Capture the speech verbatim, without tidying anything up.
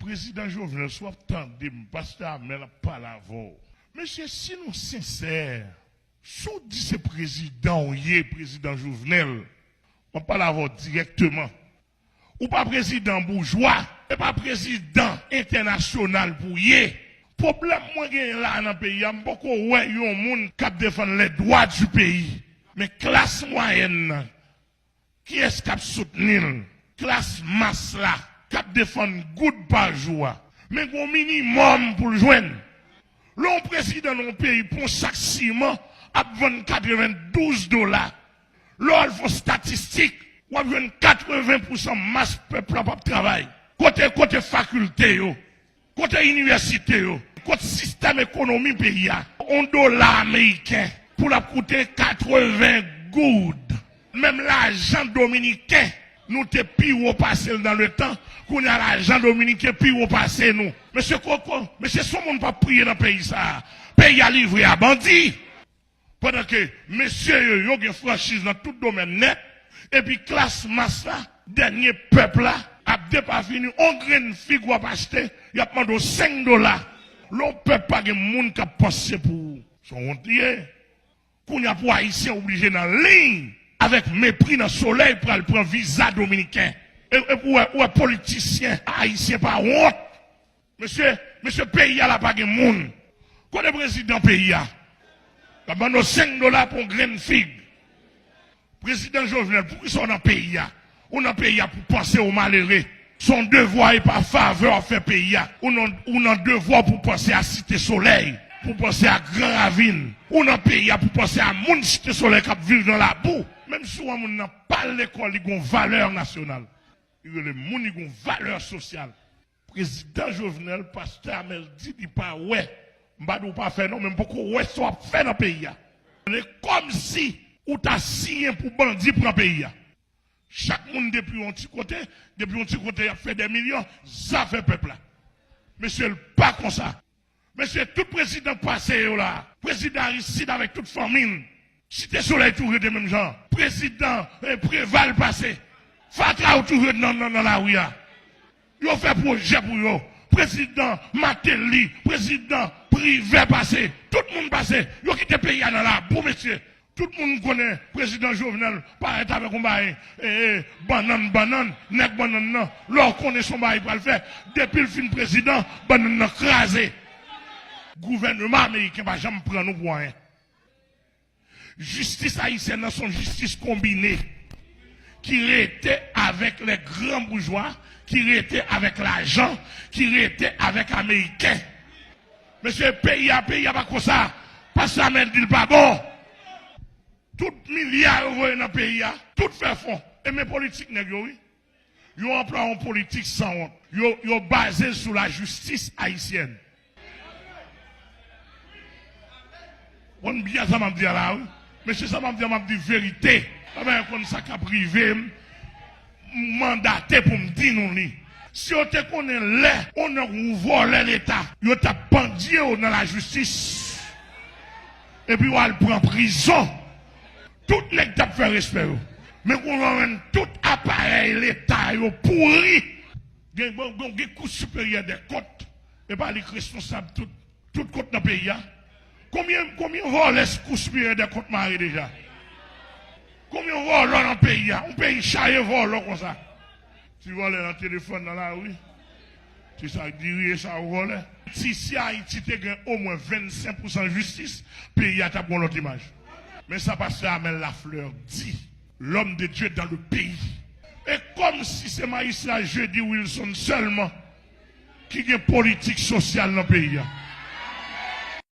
Prezidan Jovenel, si w ap tande m, Pastè Amèl ap pale avè w. Mesye, si nou sensè, si w di se prezidan w ye, Prezidan Jovenel, m ap pale avè w dirèkteman. Ou pa prezidan boujwa, e pa prezidan entènasyonal pou w ye. Pwoblèm mwen genyen la nan peyi a, m poko wè yon moun k ap defann les droits du pays. Men klas mwayèn nan, kiyès k ap soutni l? Klas mas la k ap defann goud pa jou a. Men gen yon minimòm pou l jwenn. Lè yon prezidan nan yon peyi pou yon sak siman ap vann katrevendouz dola, lè w al fè yon statistik, w ap jwenn katreven pousan mas pèp la p ap travay. Kote, kote fakilte yo? Kote inivèsite yo? Kot sistèm ekonomi peyi a? Yon dola ameriken pou l ap koute katreven goud. Menm lajan dominiken, nou te pi wo pase l nan letan, kounye a lajan dominiken pi wo pase nou. Mesye Koko, mesye, se yon moun p ap priye nan peyi sa a. Peyi a livre a bandi. Pandan ke mesye yo, yo gen franchiz nan tout domèn nèt, epi klas mas la, dènye pèp la, ap depafini, on grenn fig w ap achte, y ap mande w senk dola. Lè yon pèp pa gen moun k ap panse pou ou, se yon wont li ye. Kounye a pou Ayisyen oblije nan liy avèk mepri nan solèy pral pran viza dominiken. E, e ou wè, ou wè politisyen ayisyen pa wont. Mesye, mesye, peyi a la pa gen moun. Kote prezidan peyi a? L ap mande w senk dola pou yon grenn fig. Prezidan Jovenel, poukisa w nan peyi a? Ou nan peyi a pou panse o malere. Se yon devwa e pa favè w ap fè peyi a. Ou nan, ou nan devwa w pou panse a Site Solèy, pou panse a Gran Ravin. Ou nan peyi a pou panse a moun Site Solèy k ap viv nan labou. Menm si w wè moun nan pa al lekòl, li gen yon valè nasyonal. Li rele moun, li gen yon valè sosyal. Prezidan Jovenel, Pastè Amèl di li pa wè. M pa di w pa fè non, men m poko wè sa w ap fè nan peyi a. Se kòmsi ou ta siyen pou bandi pran peyi a. Chak moun depi yon ti kote, depi yon ti kote y ap fè dè milyon, zafè pèp la. Mesye, l pa konsa. Mesye, tout prezidan k pase yo la, prezidan Aristide avèk tout fanmi l, Site Solèy toujou rete menm jan. Prezidan, eh, Preval pase, fatra yo toujou rete nan, nan, nan lari a. Yo fè pwojè pou yo. Prezidan Martelly, prezidan Privè pase, tout moun pase. Yo kite peyi a nan labou, mesye. Tout moun konnen prezidan Jovenel parèt avèk yon bagay, e, e, bannann, bannann, nèg bannann nan. Lè w konnen se yon bagay pral fè, depi l fin prezidan, bannann nan kraze. Gouvènman ameriken pa janm pran nou pou anyen. Jistis ayisyèn nan se yon jistis konbine ki rete avèk les grands bourgeois, ki rete avèk lajan, ki rete avèk ameriken. Mesye, peyi a, peyi a pa konsa. Pastè Amèl di l pa bon. Tout milya yo voye nan peyi a, tout fè fon. E men politik nèg yo, wi. Yo anplwaye yon politik sanwont. Yo, yo baze l sou lajistis ayisyèn. Konn byen sa m ap di a la, wi. Mesye, sa m ap di a, m ap di verite. Papa, yo konn sa k ap rive m. M mandate pou m di nou li. Si yo te konnen lè yon nèg ou vòlè Leta, yo t ap pandye w nan lajistis. Epi w al pran prizon. Tout nèg t ap fè respè yo. Men kounye a w jwenn tout aparèy Leta yo pouri. Gen, gen, gen Kou Siperyè dè Kont. E pa li k responsab tout, tout kont nan peyi a. Konbyen, konbyen vòlè Kou Siperyè dè Kont mare deja? Konbyen vòlò nan peyi a? Yon peyi chaje vòlò konsa. Ti vòlè nan telefòn nan lari. Ti sak diri e sa yo vòlè. Si, si Ayiti te gen omwen vennsenk pousan jistis, peyi a t ap gen yon lòt imaj. Men sa pastè Amel Lafleur di, l'homme de Dieu dans le pays. E kòmsi se majistra Jeudy Wilson sèlman ki gen politik sosyal nan peyi a.